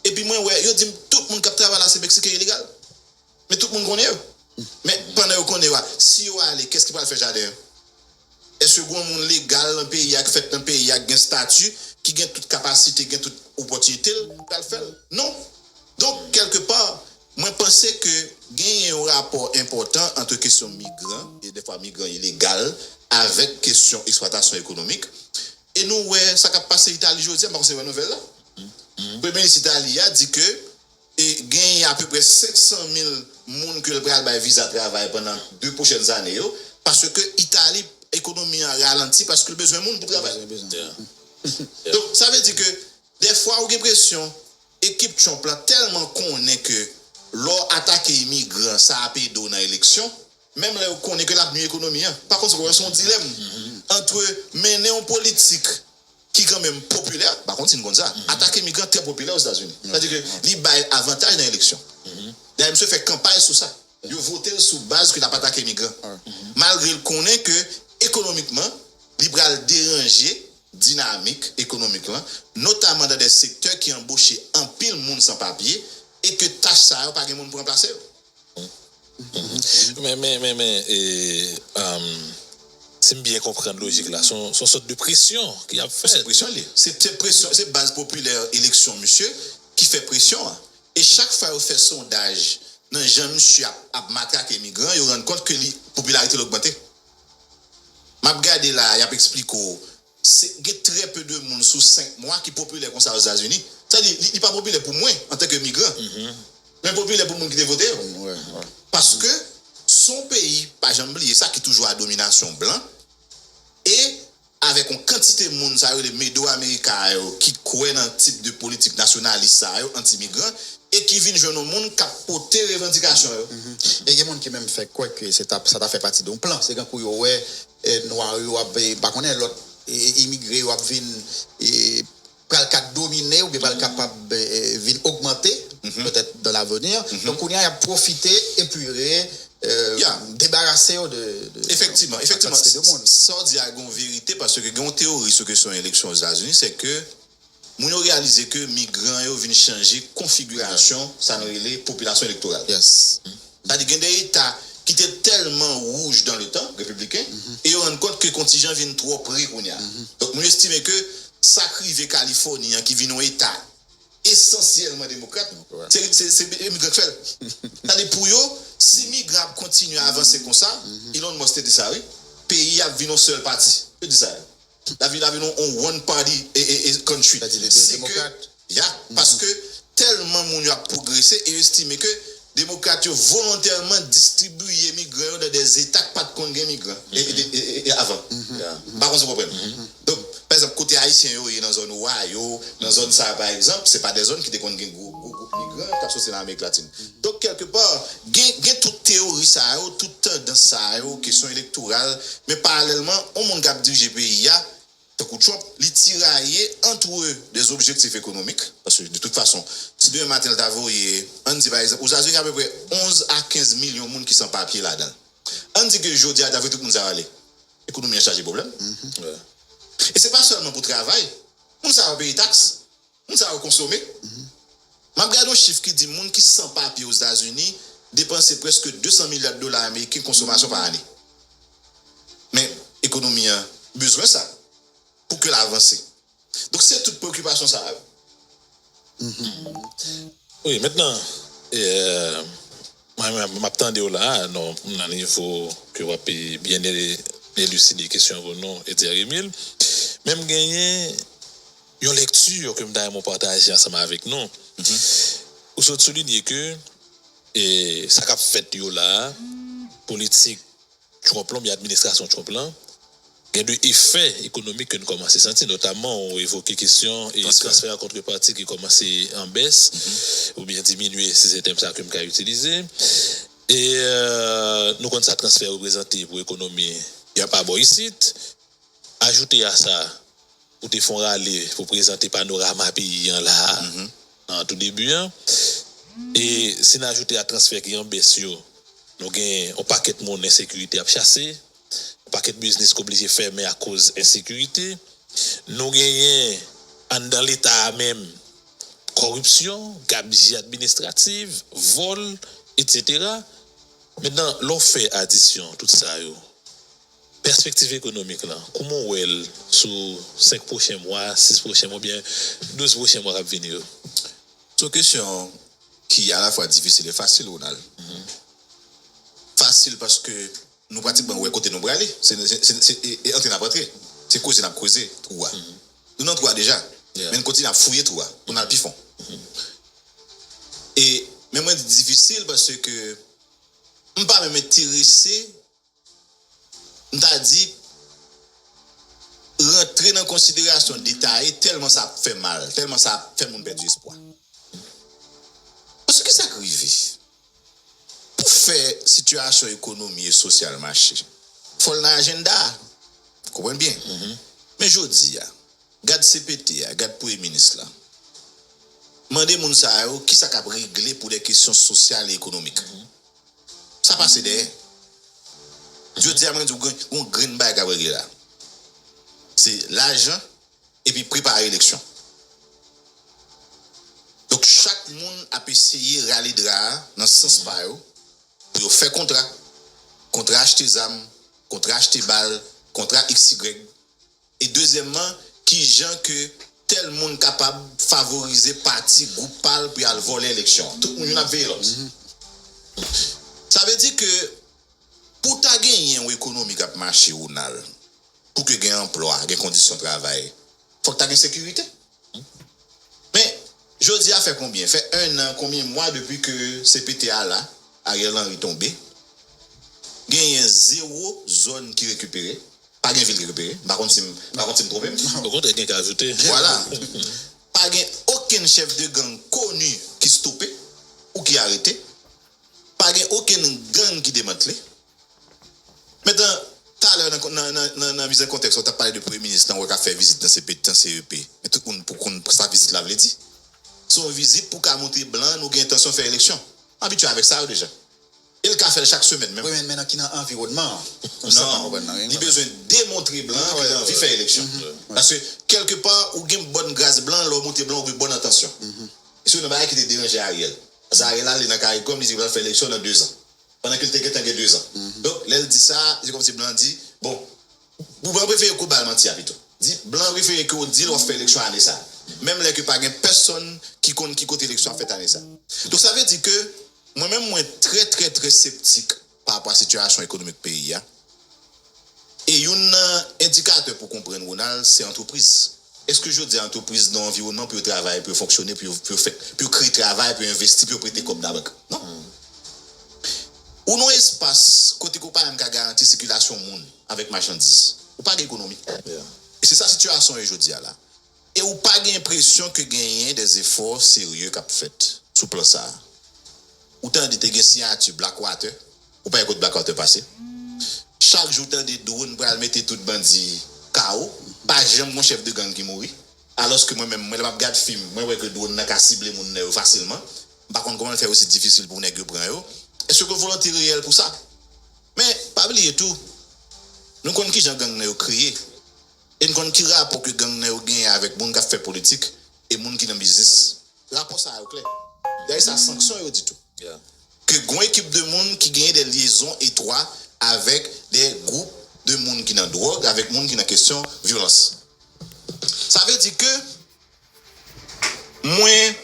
Epi mwen wè, yo di m tout moun k ap travay la se Meksiken ilegal. Men tout moun konnen yo. Men pandan yo konnen yo a, si yo ale, kiyès ki pral fè jaden an? Èske gen yon moun legal nan peyi a, k fèt nan peyi a, k gen stati, ki gen tout kapasite, gen tout opòtinite l, pral fè l? Non. Donk, kèlkepa, mwen panse ke genyen yon rapò enpòtan ant kesyon migran, e dèfwa migran ilegal, avèk kesyon eksplwatasyon ekonomik. E nou wè sa k ap pase Itali jodi a, m pa konn si w wè nouvèl la. Premye minis Itali a di ke e genyen apeprè senk san mil moun ke l pral bay viza travay pandan de pwochèn ane yo, paske Itali, ekonomi an ralanti paske l bezwen moun pou travay. Donk, sa vle di ke dèfwa ou gen enpresyon ekip Trump la tèlman konnen ke lè w atake imigran, sa ap ede w nan eleksyon, menm lè yo konnen ke l ap nwi ekonomi an. Pa konn si w konprann, se yon dilèm ant mennen yon politik ki kanmenm popilè, pa konn si n konn sa, atake imigran trè popilè Ozetazini. Sa vle di ke li bay avantaj nan eleksyon. Dayè, misye fè kanpay sou sa. Yo vote l sou baz ke l ap atake imigran. Malgre l konnen ke ekonomikman, li pral deranje dinamik ekonomik lan, notaman nan de sektè ki anboche anpil moun san papye e ke tach sa yo pa gen moun pou ranplase yo. Men, men, men, men, e, um, si m byen konprann lojik la, se yon sòt de presyon ki ap fèt. Se presyon li. Se presyon, se baz popilè eleksyon misye ki fè presyon an. E chak fwa yo fè sondaj nan jan misye ap, ap matrake imigran, yo rann kont ke li, popilarite l ogmante. M ap gade la, y ap eksplike w, se, gen trè pe de moun sou senk mwa ki popilè konsa Ozetazini. Sa di, li, li pa popilè pou mwen, antanke migran. Men popilè pou moun ki te vote yo. Paske, se yon peyi, pa janm bliye sa, ki toujou a dominasyon blan. E avèk yon kantite moun sa yo rele Medo Amerika a yo ki kwè nan tip de politik nasyonalis sa yo, anti-migran, e ki vin jwenn yon moun k ap pote revandikasyon yo. E gen moun ki menm fè kwè ke se ta, sa ta fè pati de yon plan. Se kankou yo wè nwa yo ap, pa konnen lòt imigre yo ap vin pral ka domine oubyen pral kapab vin ogmante petèt dans l'avenir. Donk kounye a y ap pwofite epire, debarase yo de, de Efektivman, efektivman. Sa w di a gen yon verite paske gen yon teyori sou kesyon eleksyon Ozetazini, se ke moun yo reyalize ke migran yo vin chanje konfigirasyon sa nou rele popilasyon elektoral. Sa di gen de eta ki te tèlman wouj dan le tan, repibliken, e yo rann kont ke kontijan vin twò pre kounye a. Donk, moun yo estime ke sa k rive Kalifòni an, ki vin yon eta esansyèlman demokrat, se, se, se imigran k fè l. Sa di pou yo, si migran ap kontinye avanse konsa, Elon Musk te di sa, wi, peyi ap vin yon sèl pati. Yo di sa. L ap vin, l ap vin yon, yon one party e, e, e country. Si ke, ya, paske tèlman moun yo ap pwogrese e yo estime ke demokrat yo volontèman distribiye migran yo nan de eta k pa t konn gen migran e, e, e, e, e avan. M pa konn si w konprann. Donk, pa egzanp, kote ayisyen yo ye nan zòn Ohio, nan zòn sa a, pa egzanp, se pa de zòn ki te konn gen gwo, gwo gwoup migran k ap soti nan Amerik Latin. Donk, kèlkepa, gen, gen tout teyori sa yo, tout tandans sa yo, kesyon elektoral, men paralèlman, yon moun k ap dirije peyi a, tankou Trump, li tiraye entre des objectifs économiques, paske de tout fason, si demen maten l ta voye, ann di pa egzanp, Ozetazini gen apeprè onz a kenz milyon moun ki san papye ladan l. Ann di ke jodi a, ta voye tout moun sa yo ale. Ekonomi an chaje pwoblèm. E se pa sèlman pou travay. Moun sa yo peye taks. Moun sa yo konsome. M ap gade yon chif ki di moun ki san papye Ozetazini depanse prèske de san milya dola ameriken konsomasyon pa ane. Men, ekonomi an bezwen sa pou ke l avanse. Donk, se tout preokipasyon sa yo. Wi, mentnan, e, mwen, mwen, m ap tande w la, non, nan nivo ke w ap byen e- eliside kesyon pou nou, Eddy Remil. Men m genyen yon lekti ke m ta renmen w pataje ansanm avèk nou. Ou sot soulinye ke, e, sa k ap fèt yo la, politik Trump lan, oubyen administrasyon Trump lan, gen de efè ekonomik ke n kòmanse santi, notamman ou evoke kesyon e transfè a kontrepati ki kòmanse an bès, oubyen diminye, si se tèm sa ke m ka itilize. E euh, nou konn sa transfè reprezante pou ekonomi, y a pa bò isit. Ajoute a sa, ou te fè yon rale pou prezante panorama peyi an la a, nan tou debi an. E si n ajoute a transfè ki an bès yo, nou gen yon pakèt moun ensekirite ap chase, yon pakèt biznis k oblije fèmen akoz ensekirite. Nou genyen anndan Leta a menm kòripsyon, gabji administratif, vòl, etsetera. Mentnan, lè w fè adisyon tout sa yo, pèspektiv ekonomik lan, kouman w wè l sou senk pwochen mwa, sis pwochen mwa, oubyen douz pwochen mwa k ap vini yo? Se yon kesyon ki alafwa difisil e fasil, Ronald. Fasil paske nou pratikman wè kote nou prale. Se, se, se, se e, e antre n ap antre. Se kweze n ap kweze twou a. Nou nan twou a deja. Men n kontinye ap fouye twou a pou n al pi fon. E, men mwen di difisil paske m pa menm enterese, m ta di, rantre nan konsiderasyon detaye tèlman sa ap fè mal, tèlman sa ap fè moun pèdi espwa. Paske sa k rive? Pou fè sitiyasyon ekonomi e sosyal mache, fò l nan ajanda a. Konprann byen? Men jodi a, gad C P T a, gad premye minis la. Mande moun sa yo kisa k ap regle pou de kesyon sosyal e ekonomik. Sa pase dèyè. Jodi a, mwen di w, gen yon grenn bagay k ap regle la. Se lajan epi prepare eleksyon. Donk, chak moun ap eseye rale dra a nan sans pa yo pou yo fè kontra. Kontra achte zam, kontra achte bal, kontra X Y. E dezyèmman, kijan ke tèl moun kapab favorize pati, gwoup pa l pou y al vòlè eleksyon an. Tout moun youn ap veye lòt. Sa vle di ke pou ta genyen yon ekonomi k ap mache, Ronald, pou ke gen anplwa, gen kondisyon travay, fòk ta gen sekirite. Men, jodi a fè konbyen? Fè en an, konbyen mwa depi ke C P T a la, Ariel Henry tonbe? Genyen zewo zòn ki rekipere. Pa gen vil ki rekipere. M pa konn si m, m pa konn si m twonpe m. Okontrè, gen ki ajoute. Vwala. Pa gen okenn chèf de gang koni ki stope ou ki arete. Pa gen okenn gang ki demantle. Mentnan, talè nan, nan, nan, nan, nan mize kontèks, ou t ap pale de premye minis lan, wè k ap fè vizit nan C P, nan C E P. Men tout moun pou konn sa vizit la vle di. Se yon vizit pou ka montre blan nou gen entansyon fè eleksyon. M abitye avèk sa yo deja. E l ka fè l chak semèn menm. Wi, men, men nan ki nan anviwònman an? Ou sa pa konprann nan, wi. Li bezwen demontre blan ke l anvi fè eleksyon. Paske, kèlkepa, ou gen bòn gras blan, lè w montre blan, ou gen bòn entansyon. E se youn nan bagay ki te deranje Ariel. Paske Ariel ale nan CARICOM, li di l pral fè eleksyon nan dezan. Pandan ke l te gentan gen dezan. Donk, lè l di sa, se kòmsi blan di, bon, pou blan prefere ke w ba l manti a pito. Di, blan prefere ke w di l w ap fè eleksyon ane sa a. Menm lè ke pa gen pèsonn ki konn ki kote eleksyon ap fèt ane sa a. Donk, sa vle di ke mwen menm, mwen trè, trè, trè septik pa rapò a sitiyasyon ekonomik peyi a. E youn nan endikatè pou konprann, Ronald, se antrepriz. Èske jodi a antrepriz nan yon anviwònman pou yo travay, pou yo fonksyone, pou yo, pou yo fè, pou yo kreye travay, pou yo envesti, pou yo prete kòb nan bank? Non. Ou nan yon espas kote ke w pa menm ka garanti sikilasyon moun avèk machandiz. Ou pa gen ekonomi. E se sa sitiyasyon an ye jodi a la. E ou pa gen enpresyon ke genyen dèzefò serye k ap fèt sou plan sa a. Ou tande te gen siyati Blackwater, ou pa wè kot Blackwater pase. Chak jou w tande dwòn pral mete tout bandi K O, pa janm gen yon chèf de gang ki mouri. Alòske mwen menm, mwen lè m ap gad fim, mwen wè ke dwòn nan ka sible moun nan yo fasilman. M pa konn kòman l fè osi difisil pou nèg yo pran yo. Èske gen volonte reyèl pou sa? Men, pa bliye tou, nou konn kijan gang nan yo kreye. E n konn ki rapò ke gang nan yo genyen avèk moun k ap fè politik e moun ki nan biznis. Rapò sa yo klè. Dayè sa sanksyon yo di tou. Ke gon ekip de moun ki genyen de lyezon etwa avèk de gwoup de moun ki nan dwòg, avèk moun ki nan kesyon vyolans. Sa vle di ke mwen